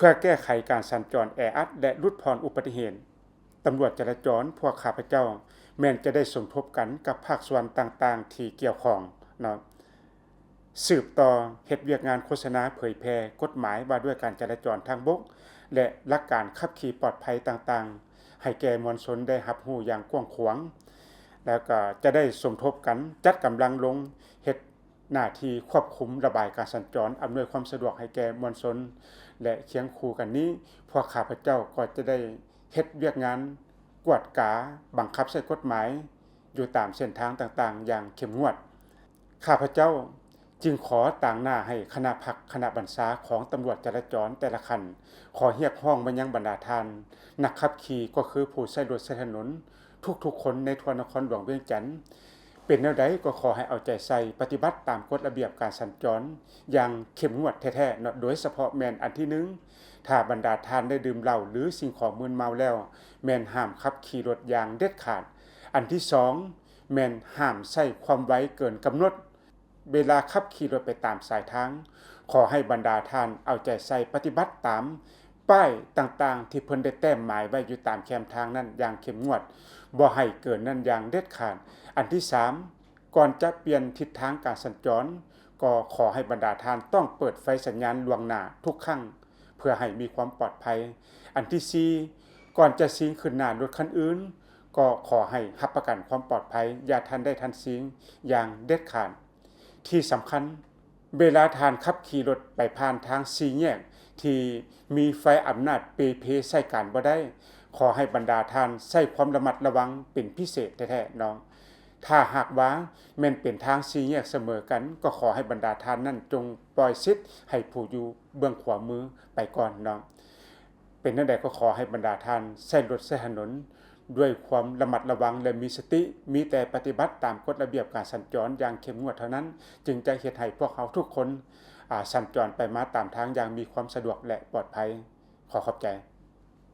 ພື່ອແກ້ໄຂການສັນຈອນແອອັດ ແລະ ຫຼຸດຜ່ອນອຸບັດຕິເຫດ, ຕຳຫຼວດຈະລາຈອນພວກຂ້າພະເຈົ້າແມ່ນຈະໄດ້ສົມທົບກັນກັບພາກສ່ວນຕ່າງໆທີ່ກ່ຽວຂ້ອງເນາະ, ສືບຕໍ່ເຮັດວຽກງານໂຄສະນາເຜີຍແຜ່ກົດໝາຍວ່າດ້ວຍການຈະລາຈອນທາງບົກ ແລະ ຫຼັກການຂັບຂີ່ປອດໄພຕ່າງໆ ໃຫ້ແກ່ມວນຊົນໄດ້ຮັບຮູ້ຢ່າງກວ້າງຂວາງ, ແລ້ວກໍຈະໄດ້ສົມທົບກັນຈັດກຳລັງລົງເຮັດ ໜ້າທີ່ຄວບຄຸມລະບາຍການສັນຈອນ, ອຳນວຍຄວາມສະດວກໃຫ້ແກ່ມວນຊົນ ແລະ ຄຽງຄູ່ກັນນີ້, ພວກຂ້າພະເຈົ້າກໍຈະໄດ້ເຮັດວຽກງານກວດກາ, ບັງຄັບໃຊ້ກົດໝາຍຢູ່ຕາມເສັ້ນທາງຕ່າງໆຢ່າງເຂັ້ມງວດ. ຂ້າພະເຈົ້າຈຶ່ງຂໍຕາງໜ້າໃຫ້ຄະນະພັກຄະນະບັນຊາຂອງຕຳຫຼວດຈະລາຈອນແຕ່ລະຂັ້ນ ຂໍຮຽກຮ້ອງມາຍັງບັນດາທ່ານນັກຂັບຂີ່ ກໍຄືຜູ້ໃຊ້ລົດໃຊ້ຖະໜົນ ທຸກໆຄົນໃນທົ່ວນະຄອນຫຼວງວຽງຈັນ ເປັນແນວໃດກໍຂໍໃຫ້ເອົາໃຈໃສ່ປະຕິບັດຕາມກົດລະບຽບການສັນຈອນຢ່າງເຂັ້ມງວດແທ້ໆເນາະ, ໂດຍສະເພາະແມ່ນອັນທີໜຶ່ງ ຖ້າບັນດາທ່ານໄດ້ດື່ມເຫຼົ້າ ຫຼື ສິ່ງຂອງມຶນເມົາແລ້ວ ແມ່ນຫ້າມຂັບຂີ່ລົດຢ່າງເດັດຂາດ. ອັນທີສອງ ແມ່ນຫ້າມໃຊ້ຄວາມໄວເກີນກຳນົດ. ເວລາຂັບຂີ່ລົດໄປຕາມສາຍທາງ, ຂໍໃຫ້ບັນດາທ່ານເອົາໃຈໃສ່ປະຕິບັດຕາມປ້າຍຕ່າງໆທີ່ເພິ່ນໄດ້ແຕ້ມໝາຍໄວ້ຢູ່ຕາມແຄມທາງນັ້ນຢ່າງເຂັ້ມງວດ, ບໍ່ໃຫ້ເກີນນັ້ນຢ່າງເດັດຂາດ. ອັນທີສາມ ກ່ອນຈະປ່ຽນທິດທາງການສັນຈອນ, ກໍຂໍໃຫ້ບັນດາທ່ານຕ້ອງເປີດໄຟສັນຍານລ່ວງໜ້າທຸກຄັ້ງ ເພື່ອໃຫ້ມີຄວາມປອດໄພ. ອັນທີສີ່ ກ່ອນຈະຊີງຂຶ້ນໜ້າລົດຄັນອື່ນ, ກໍຂໍໃຫ້ຮັບປະກັນຄວາມປອດໄພ, ຢ່າທັນໄດ້ທັນຊີງຢ່າງເດັດຂາດ. ທີ່ສຳຄັນ, ເວລາທ່ານຂັບຂີ່ລົດໄປຜ່ານທາງສີ່ແຍກທີ່ມີໄຟອຳນາດເປ່ເພໃຊ້ການບໍ່ໄດ້, ຂໍໃຫ້ບັນດາທ່ານໃຊ້ຄວາມລະມັດລະວັງເປັນພິເສດແທ້ໆເນາະ. ຖ້າຫາກວ່າແມ່ນເປັນທາງສີ່ແຍກສະເໝີກັນ, ກໍຂໍໃຫ້ບັນດາທ່ານນັ້ນຈົ່ງປ່ອຍສິດໃຫ້ຜູ້ຢູ່ເບື້ອງຂວາມືໄປກ່ອນເນາະ. ເປັນແນວໃດກໍຂໍໃຫ້ບັນດາທ່ານໃຊ້ລົດໃຊ້ຖະໜົນດ້ວຍຄວາມລະມັດລະວັງ ແລະ ມີສະຕິ, ມີແຕ່ປະຕິບັດຕາມກົດລະບຽບການສັນຈອນຢ່າງເຂັ້ມງວດເທົ່ານັ້ນ, ຈຶ່ງຈະເຮັດໃຫ້ພວກເຮົາທຸກຄົນ, ອາ, ສັນຈອນໄປມາຕາມທາງຢ່າງມີຄວາມສະດວກ ແລະ ປອດໄພ. ຂໍຂອບໃຈ.